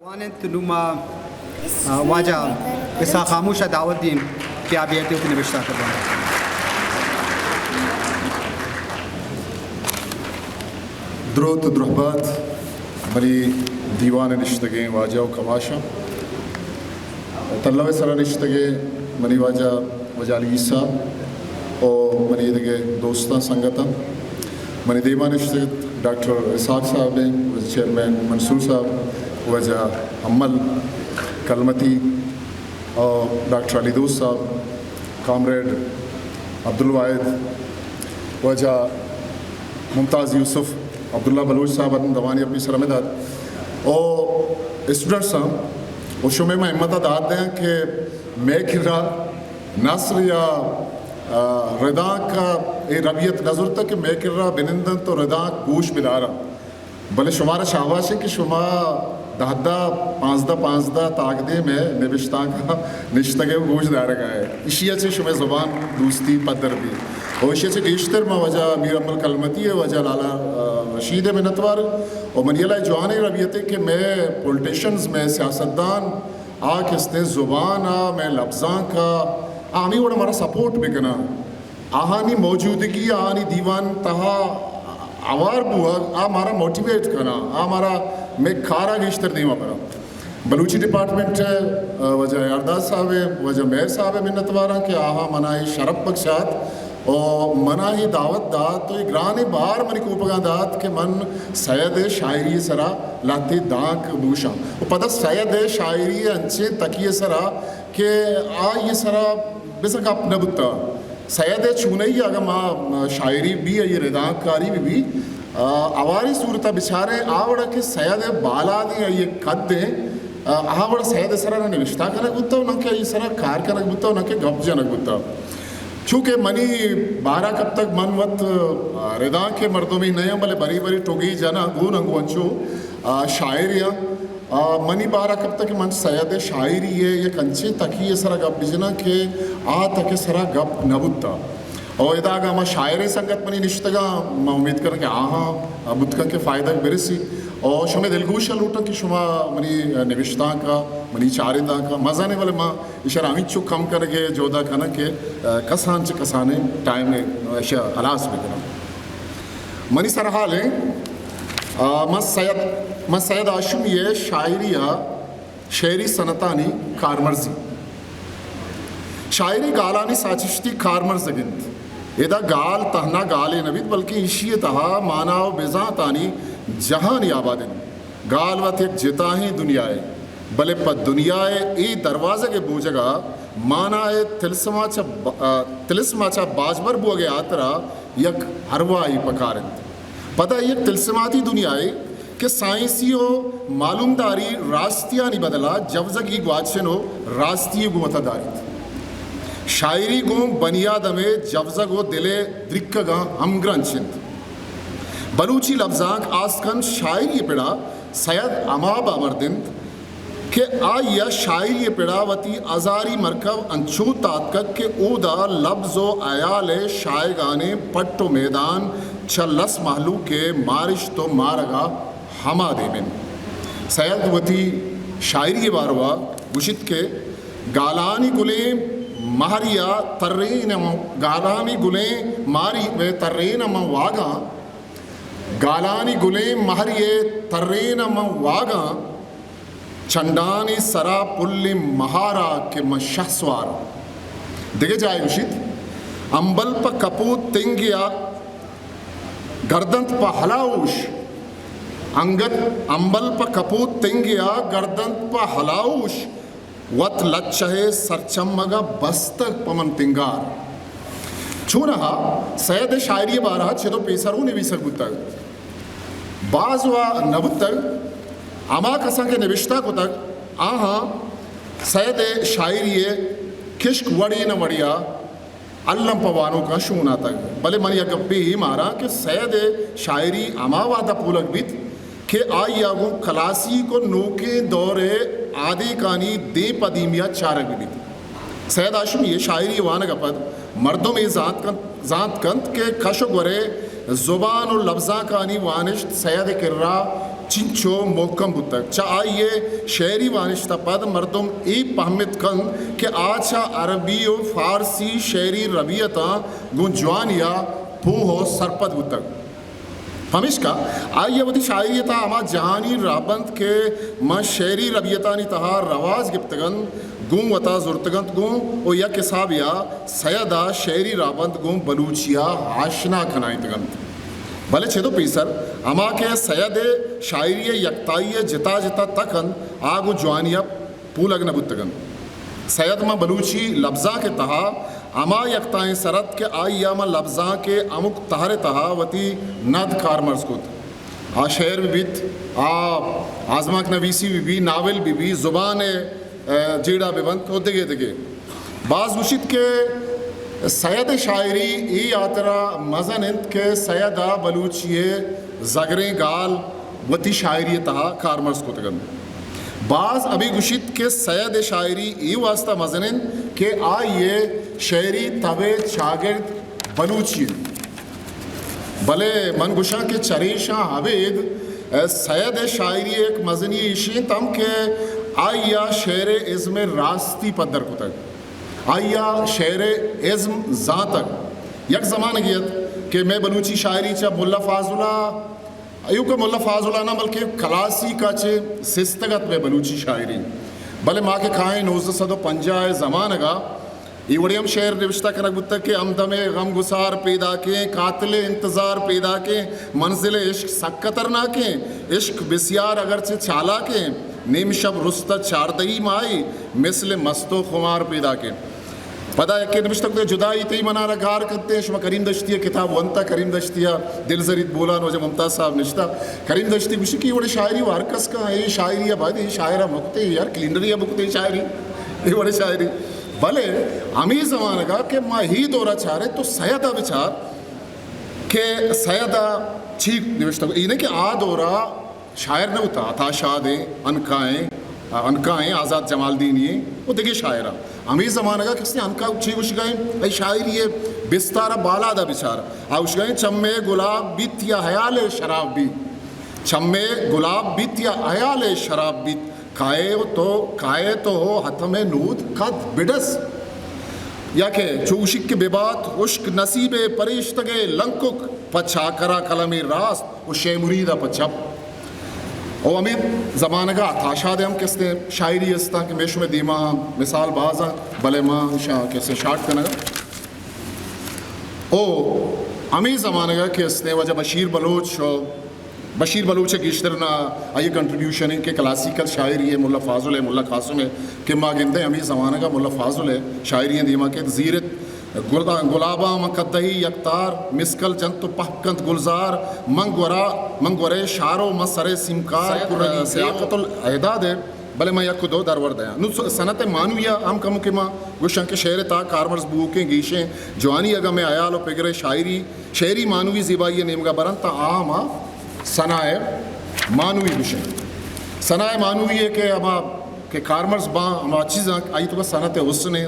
وانت نوں ما، آ، واجہ اسحاق خاموش ءَ دعوت دیم کہ آ بیایت وتی نبشتانک ءَ بوان۔ دروت ءُ درہبات منی دیوان ءَ نشتگیں واجہ ءُ کماشاں، تلو ءِ سرا نشتگیں منی واجہ واجہ علی عیسیٰ ءُ منی دگہ دوستاں سنگتاں، منی دیما نشتگ ڈاکٹر اسحاق صاحب ءُ چیئرمین منصور صاحب، واجہ حمل کلمتی ءُ ڈاکٹر علی دوست صاحب، کامریڈ عبدالواحد، واجہ ممتاز یوسف، عبداللہ بلوچ صاحب اتنت، دوانی اپی سر ہمے دات ءُ اسٹوڈنٹس آں ءُ شمے ما ہمت ءَ داد دیاں کہ مئے کرا نثر یا، آ، ردانک ءَ اے ربیت نہ زرتگ کہ مئے کرا بنندنت ءُ ردانک گوش بدارنت۔ بلے شمارا شاباش اِنت کہ شما دہ دہ، پانزدہ پانزدہ تاکدیم ءِ نبشتانک ءَ نشتگ ئے ءُ گوش دارگ ءَ ئے۔ ایشی ءَ چہ شمئے زبان دوستی پدر بیت۔ ءُ ایشی ءَ چہ گیشتر ما واجہ میر حمل کلمتی ءُ واجہ لالا، آ، رشید ءِ منتوار۔ ءُ منی ہیال ءَ جوانیں ربیتے کہ مئے پولیٹیشنز، مئے سیاستدان، آ کہ استیں زبان ءَ، مئے لبزانک ءَ، آ ہمے وڑ ءَ مارا سپورٹ بکناں۔ آہانی موجودگی، آہانی دیوان تہا ہوار بوگ، آ مارا موٹیویٹ کناں، آ مارا مئے کارا گیشتر دیما براں۔ بلوچی ڈپارٹمنٹ ءِ، آ، واجہ یارداد صاحب ءِ، واجہ مہر صاحب ءِ منتواراں کہ آہاں منا اے شرپ بخشات ءُ منا اے دعوت دات ءُ اے گرانیں بار منی کوپگاں دات کہ من سید ءِ شاعری ءِ سرا لہتے دانک بگوشاں۔ ءُ پدا سید ءِ شاعری ءِ انچیں تکی ءِ سرا کہ آئی ءِ سرا بزاں گپ نہ بوتگ۔ سید ءِ چونائی اگاں ما شاعری بی، آئی ءِ ردانکاری بہ بی، آ، ہواریں صورت ءَ بچاریں، آ وڑ ءَ کہ سید ءِ بالادیں آئی ءِ قد ایں، آ، آ وڑ ءَ سید ءِ سرا نہ نبشتہ کنگ بوتگ ءُ نہ کہ آئی ءِ سرا کار کنگ بوتگ ءُ نہ کہ گپ جنگ بوتگ۔ چونکہ منی بارہ کپتگ، من وت، آ، ردانک ءِ مردمے نہ آں، بلے بری بری ٹگے جناں، گوں انگو انچو، آ، شاعرے آں۔ آ، منی بارہ کپتگ کہ من سید ءِ شاعری ءِ یک انچیں تکی ءِ سرا گپ بجناں کہ آ تک ءِ سرا گپ نہ بوتگ۔ ءُ ادا اگاں ہما شاعریں سنگت منی نشتگاں، من امیت کناں کہ آہاں بوت کنت کہ فائدگ برسی۔ ءُ شمئے دلگوش ءَ لوٹاں کہ شما منی نبشتانک ءَ، منی چارندانک ءَ، مزنیں، بلے من ایشرا ہمینچو کم کنگ ءِ جہد ءَ کناں کہ، آ، کسان چہ کسانیں ٹائم ءَ ایشاں ہلاس بکناں۔ منی سرحال ایں، آ، من سید، من سید ہاشمی ءِ شاعری ءَ شعری صنعتانی کارمرزی۔ شاعری گالانی ساچشتی کارمرزگ اِنت۔ ادا گال تہنا گالے نہ بیت، بلکیں ایشی ءِ تہا مانا ءُ بزانتانی جہانے آباد اِنت۔ گال وت یک جتاہیں دنیائے، بلے پہ دنیا ءِ اے دروازگ ءِ بوجگ ءَ مانا ءِ تلسما چہ با-، آ، تلسما چہ باجبر بوگ ءِ ہاترا یک ارواہے پکار اِنت۔ پدا یک تلسماتی دنیائے کہ سائنسی ءُ معلومداری راستیانی بدلا جوزگی گواچن ءُ راستی گوں وتا داریت۔ شاعری گوں بنی آدم ءِ جوزگ ءُ دل ءِ درکگاں ہمگرنچ اِنت۔ بلوچی لبزانک آس کنت شاعری ءِ پڑا سید ہما بامرد اِنت کہ آئی ءَ شاعری ءِ پڑا وتی ہزاری مرکب انچو تاتکگ کہ اودا لبز ءُ ہیال ءِ شاہگانیں پٹ ءُ میدان چہ لس مہلوک ءِ مارشت ءُ مارگ ءَ ہما دیم اِنت۔ سید وتی شاعری ءِ باروا گوشیت کہ گالانی گلیں مہری ءَ ترین ءَ من، گالانی گلیں مہری ءَ ترین ءَ من واگاں، گالانی گلیں مہری ءَ ترین ءَ من واگاں، چنڈانی سرا پلیں مہارا کہ من شہسوار۔ دگہ جاہے گوشیت، امبل پہ کپوت تنگیا گردنت پہ ہلاہوش، انگت امبل پہ کپوت تنگیا گردنت پہ ہلاہوش، وت لچہ ءِ سرچمگ ءَ بستگ پہ من تنگار۔ چوناہا سید ءِ شاعری ءِ بارہ ءَ چد ءُ پیسر اوں نبیسگ بوتگ۔ باز وا نہ بوتگ، ہما کساں کہ نبشتہ کتگ، آہاں سید ءِ شاعری ءِ کشک وڑے نہ وڑے ءَ الم پہ وانوکاں شون آتگ۔ بلے من یک گپے اے ماراں کہ سید ءِ شاعری ہما وہد ءَ پولگ بیت کہ آئی ءَ گوں کلاسیک ءُ نوکیں دور ءِ آدینکانی دیم پہ دیمی ءَ چارگ بہ بیت۔ سید ہاشمی ءِ شاعری ءِ وانگ ءَ پد مردم اے زانت کنت، زانت کنت کہ کش ءُ گور ءِ زبان ءُ لبزانکانی وانشت سید ءِ کرا چنچو مھکم بوتگ۔ چہ آئی ءِ شعری وانشت ءَ پد مردم اے پہمت کنت کہ آ چہ عربی ءُ فارسی شعری ربیتاں گوں جوانی ءَ پوہ ءُ سرپد بوتگ۔ پمیشکا آئی ءَ وتی شاعری ءِ تہا ہما جہانی رہبند کہ ماں شعری ربیتانی تہا رواج گپتگ انت، گوں وتا زرتگ انت گوں ءُ یک حسابے ءَ سید ءَ شعری رہبند گوں بلوچی ءَ آشنا کنائینتگ انت۔ بلے چد ءُ پیسر ہما کہ سید ءِ شاعری ءِ یکتائی ءِ جتا جتا تک انت، آ گوں جوانی ءَ پولگ نہ بوتگ انت۔ سید ماں بلوچی لبزانک ءِ تہا ہما یکتائیں سر ات کہ آئی ءَ ماں لبزانک ءِ ہمک تہر ءِ تہا وتی ند کارمرز کت۔ آ شعر بہ بیت، آ آزمانک نویسی بہ بیت، ناول بہ بیت، زبان ءِ، ءَ، جیڑہ بہ بنت ءُ دگہ دگہ۔ باز گوشیت کہ سید ءِ شاعری اے ہاترا مزن انت کہ سید ءَ بلوچی ءِ زگریں گال وتی شاعری ءِ تہا کارمرز کتگ انت۔ باز ہمے گوشیت کہ سید ءِ شاعری اے واستا مزن انت کہ آئی ءِ شعری تب ءِ چاگرد بلوچی انت۔ بلے من گوشاں کہ چریشاں ابید سید ءِ شاعری ءِ یک مزنی ایشی انت ہم کہ آئی ءَ شعر ءِ ازم ءِ راستی پدر کتگ۔ آئی ءَ شعر ءِ ازم زانتگ۔ یک زمانگے ات کہ مئے بلوچی شاعری چہ ملا فاضل ءَ، ایوک ءَ ملا فاضل ءَ نہ بلکہ کلاسیک ءَ چہ سستگ ات مئے بلوچی شاعری۔ بلے ما کہ کائیں نوزدہ سد ءُ پنجاہ ءِ زمانگ ءَ اے وڑیں ہم شعر نبشتہ کنگ بوتگ کہ ہمدمے غمگسار پیداکیں، قاتل انتظار پیداکیں، منزل عشق سک خطرناکیں، عشق بسیار اگرچہ چالاکیں، نیم شب رستہ چاردہی ماہی، مثل مست و خمار پیداکیں۔ پدا یکے نبشتہ کتگ، جدائی تئی منارا گار کنتیں۔ شما کریم دشتی ءِ کتاب ونتا؟ کریم دشتی ءَ دل زریت بولان، واجہ ممتاز صاحب نشتہ۔ کریم دشتی گوشی کہ اے وڑیں شاعری و ہر کس کن، اے شاعری ءَ باید اے شاعر ءَ مکتے یار، کلینڈری ءَ بکتے شاعری، اے وڑیں شاعری۔ بلے ہمے زمانگ ءَ کہ ما ہی دور ءَ چاریں تو سید ءَ بچار کہ سید ءَ چی نوشتہ، اے نہ کہ آ دور ءَ شاعر نہ بوتا، عطا شاد ایں، عنقا ایں، عنقا ایں، آزات جمالدینی ایں و دگہ شاعراں۔ ہمے زمانگ ءَ کسے عنقا چی گوشگا ایں؟ اے شاعری ءِ بستار ءَ بالاد ءَ بچار۔ آ گوشگا ایں، چمے گلاب بیت یا حیال ءِ شراب بیت۔ چمے گلاب بیت یا حیال ءِ شراب بیت۔ کائے تو، کائے تو ہو حتم نود قد بڈس۔ یا کہ چو گوشی کہ ببات ہشک نصیب پریشتگ ءِ لنکک، پہ چاکرا قلمے راست و شے مرید ءَ پہ چپ۔ او ہمے زمانگ ءَ عطا شاد ءِ ہم کستے شاعری استاں کہ مئے شمئے دیما مثال باز انت، بلے ما اشاں کسے شارٹ کنگ ءَ۔ او ہمے زمانگ ءَ کستے واجہ بشیر بلوچ و بشیر بلوچ ءِ گیشتر نا آئی ءِ کنٹریبیوشن انت کہ کلاسیکل شاعری ءِ، ملا فاضل ءِ، ملا قاسم ءِ کہ ما گندیں ہمے زمانگ ءَ ملا فاضل ءِ شاعری ءِ دیما کہ زیرت گل-، گلاباں من قدہی یک تار، مسکل جنت و پہک کنت گلزار، من گورا، من گورے شارو، من سرے سیمکار، سید، کرگی اے، سیاقت الاعداد ءِ، بلے من یک و دو درور دیاں۔ نوں س-، صنعت معنوی ءَ ہم کمو کہ ما گوشاں کہ شعر ءِ تہا کارمرز بوؤکیں گیشیں جوانی اگاں مئے حیال و پگر ءِ شاعری، شعری معنوی زیبائی ءِ نیمگ ءَ برنت تاں آ ہما ثنائے معنوی گوشیں۔ ثنائے معنوی ءِ کہ ہما کہ کارمرز باں ہما چیزاں آئی توکا صنعت حسن ایں،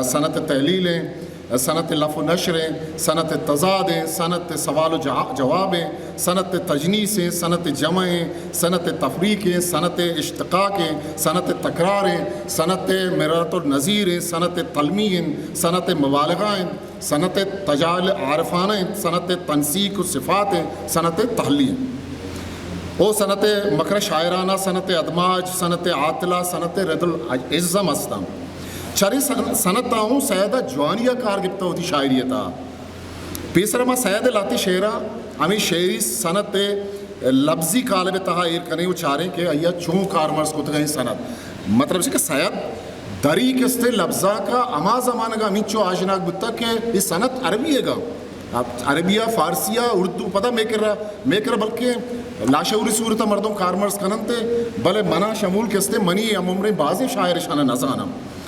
صنعت تحلیل ایں، صنعت لف و نشر ایں، صنعت تضاد ایں، صنعت سوال و جہا-، جواب ایں، صنعت تجنیس ایں، صنعت جمع ایں، صنعت تفریق ایں، صنعت اشتقاق ایں، صنعت تکرار ایں، صنعت مرات النظیر ایں، صنعت تلمیح ایں، صنعت مبالغہ ایں، صنعت تجاہل عارفانہ ایں، صنعت تنسیق و صفات ایں، صنعت تحلیل ایں۔ او صنعت مکرہ شاعرانہ، صنعت ادماج، صنعت عاطلہ، صنعت رد العزم ہستاں۔ چرے صن-، صنعتاں ہوں سید ءَ جوانی ءَ کار گپتہ وتی شاعری ءِ تہا۔ پیسر ما سید ءِ لہتے شعراں ہمے شعری صنعت ءِ لبزی قالب ءِ تہا ایر کنیں و چاریں کہ آئی ءَ چون کارمرز کتگ ایں صنعت۔ مطلب چہ کہ سید دری کستے لبزانک ءَ ہما زمانگ ءَ ہمینچو آژناگ بوتگ کہ اے صنعت عربی ءَ گا عربی ءَ، فارسی ءَ، اردو، پدا مئے کرا، مئے کرا بلکیں لاشعوری صورت ءَ مردم کارمرز کن انت، بلے منا شمول کستے منی ہم عمریں بازیں شاعر اشاں نہ زاناں۔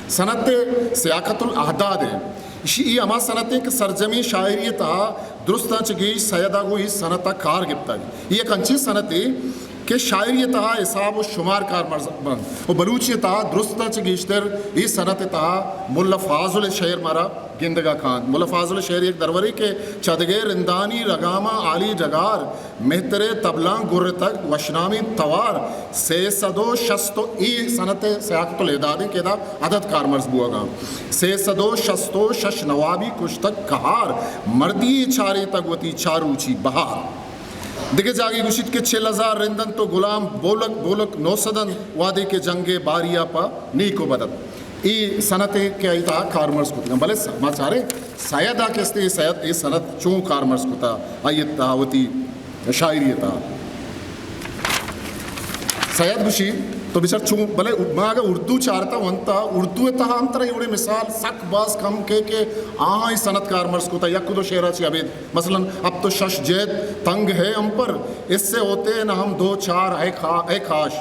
صنعت سیاقت الاعداد ءِ۔ ایشی اے ہما صنعت ءِ کہ سرجمیں شاعری ءِ تہا درستاں چہ گیش سید ءَ گوں اے صنعت ءَ کار گپتگ۔ اے یک انچیں صنعتے کہ شاعری ءِ تہا حساب و شمار کارمرز بنت و بلوچی ءِ تہا درستاں چہ گیشتر اے صنعت ءِ تہا ملا فاضل ءِ شعر مارا گندگ ءَ کاینت۔ ملا فاضل ءِ شعر یک درورے کہ چدگہ رندانی رگاماں عالی ڈگار، مہترے تبلاں گرتگ وشنامیں توار، سئے سد ءُ شست ءُ، اے سنت ءِ سیاقۃ الاعداد اِنت کہ ادا عدد کارمرز بوگ ءَ اِنت۔ سئے سد ءُ شست ءُ شش نوابی کشتگ کہار، مردی چارینتگ وتی چاروچی بہار۔ دگہ جاگہے گوشیت کہ چل ہزار رند اَنت ءُ گلام بولک بولک نو سد اَنت، وہدے کہ جنگ ءِ باری ءَ پہ نیک ءُ بد اَت۔ اے سنتے کہ آئی تہا کارمرز کتگ اَنت، بلے س-، ما چاریں سید ءَ کہ است اے سید، اے سنت چون کارمرز کتگ آئی تہا وتی شاعری ءِ تہا۔ سید گوشی، تو بچار چون، بلے ما اگاں اردو چارتا ونتا، اردو ءِ تہا ہم ترا اے وڑیں مثال سک باز کم کئیت کہ آہاں اے سنت کارمرز کتگ، یک دو شعر ءَ چہ ابید۔ مثلاً، اب تو شش جیت تنگ ہے ہم پر، اس سے ہوتے ہیں نہ ہم دو چار، اے کا-، اے کاش۔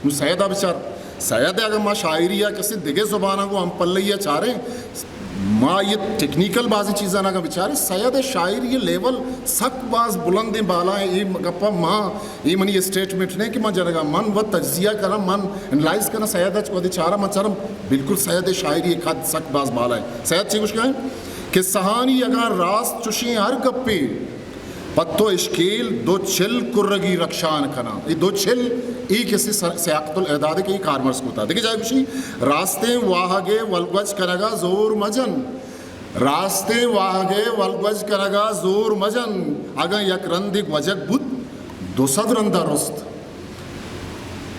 نوں سید ءَ بچار، سید ءَ اگاں ما شاعری ءَ کسے دگہ زباناں گوں ہمپلئی ءَ چاریں، ما اے ٹیکنیکل بازیں چیزاں اگاں بچاریں، سید ءِ شاعری ءِ لیول سک باز بلندیں، بالائیں۔ اے گپ ءَ ما، اے منی اسٹیٹمنٹ نہ اِنت کہ من جنگ ءَ، من وت تجزیہ کناں، من انالائز کناں، سید ءَ وہدے چاراں، من چاراں بالکل سید ءِ شاعری ءِ قد سک باز بالائیں۔ سید چے گوشگ ءَ اِنت کہ سہانی اگاں راست چشیں ہر گپے، پہ تو اشکیل دو چل کرگی رکشان کناں۔ اے دو چل، اے کسے س-، سیاقۃ الاعداد کہ اے کارمرز کتگ۔ دگہ جاہے گوشی، راستیں واہگ ءِ ولگوج کنگ ءَ زور مجن۔ راستیں واہگ ءِ ولگوج کنگ ءَ زور مجن۔ اگاں یک رندے گوجگ بوت، دو سد رند ءَ رست۔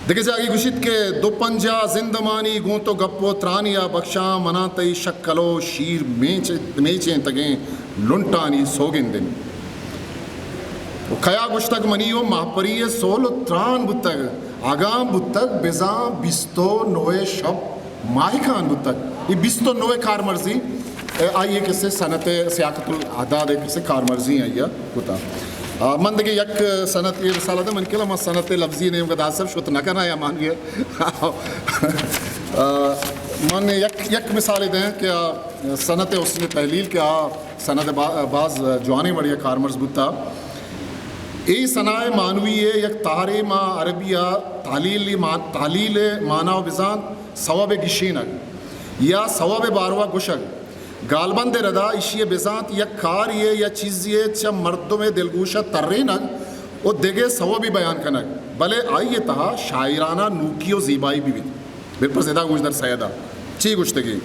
دگہ جاگہے گوشیت کہ دو پنجاہ زندمانی گوں تو گپ ءُ ترانی ءَ بکشاں، مناں تئی شکل ءُ شیر میچ-، میچینتگیں لنٹانی سوگند اِنت۔ ءُ کیا گوشتگ منی ءُ مہپری ءِ سول ءُ تران بوتگ، اگاں بوتگ بزاں بیست ءُ نوئے شپ ماہکان بوتگ۔ اے بیست ءُ نوئے کارمرزی، اے، آئی ءِ کسے سنت ءِ سیاقۃ الاعداد ءِ کسے کارمرزی آئی ءَ کتگ۔ آ، من دگہ یک سنت ءِ رسالہ داں، من کلا من سنت ءِ لفظی نیمگ ءَ داں سر شت نہ کناں یا مانوی ءَ۔ آ، من یک، یک مثالے دیں کہ آ سنت ءِ حسن تحلیل کہ آ سند با-، باز جوانیں وڑے ءَ کارمرز بوتگ۔ اے ثنائے مانوی ءِ یک تہرے ماں عربی ءَ تحلیل مان-، تحلیل ءِ مانا ءُ بزانت سوب ءِ گیشینگ یا سوب ءِ باروا گوشگ۔ گالبند ءِ ردا ایشی ءِ بزانت یک کارے ءِ یا چیزے ءِ چہ مردم ءِ دلگوش ءَ ترینگ ءُ دگہ سوبے بیان کنگ، بلے آئی ءِ تہا شاعرانہ نوکی ءُ زیبائی بہ بیت۔ بلپرس ادا گوش در سید ءَ چے گوشتگی؟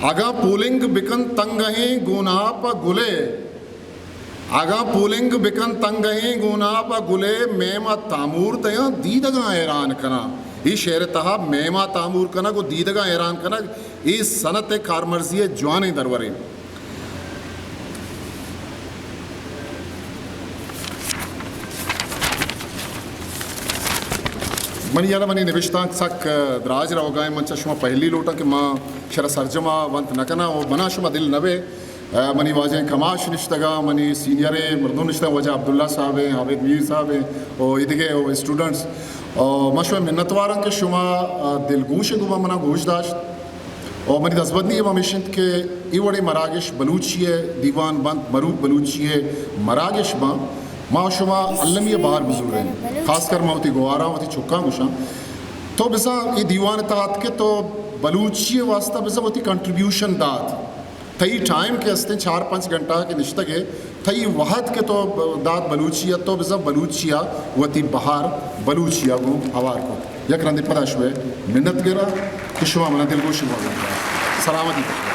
اگاں پولنگ بکن تنگہیں گوناپ ءَ گلے، اگاں پولنگ بکن تنگہیں گوناپ ءَ گلے، میم ءَ تامور دیاں دیدگاں حیران کناں۔ اے شعر ءِ تہا میم ءَ تامور کنگ ءُ دیدگاں حیران کنگ، اے سنت ءِ کارمرزی ءِ جوانیں درورے۔ منی یاد ءَ منی نبشتانک سک دراج روگا ایں، من چہ شما پہلی لوٹاں کہ ما شرا سرجما ونت نہ کناں ءُ منا شما دل نہ بے۔ آ، منی واجہیں کماش نشتگاں، منی سینئریں مردم نشتگاں، واجہ عبداللہ صاحب ایں، عابد میر صاحب ایں ءُ ایدگہ ءُ اسٹوڈنٹس۔ ءُ من شمئے منتواراں کہ شما، آ، دلگوش ءَ گوں منا گوش داشت۔ ءُ منی دزبندی ہم ہمیش اِنت کہ اے وڑیں مراگش بلوچی ءِ دیوان بنت، مروک بلوچی ءِ مراگش باں، ما شما المی ءَ بہر بزوریں۔ خاص کر ما وتی گوہاراں، وتی چکاں گوشاں۔ تو بزاں اے دیوان ءِ تہا اتکے، تو بلوچی ءِ واستہ بزاں وتی کنٹریبیوشن دات۔ تئی ٹائم کہ استیں چار پنچ گھنٹہ کہ نشتگ ئے، تئی وہد کہ تو دات بلوچی ءَ، تو بزاں بلوچی ءَ وتی بہر بلوچی ءَ گوں ہوار کت۔ یک رندے پدا شمئے منت گراں کہ شما منا دلگوشی موجود دات۔ سلامتی بات۔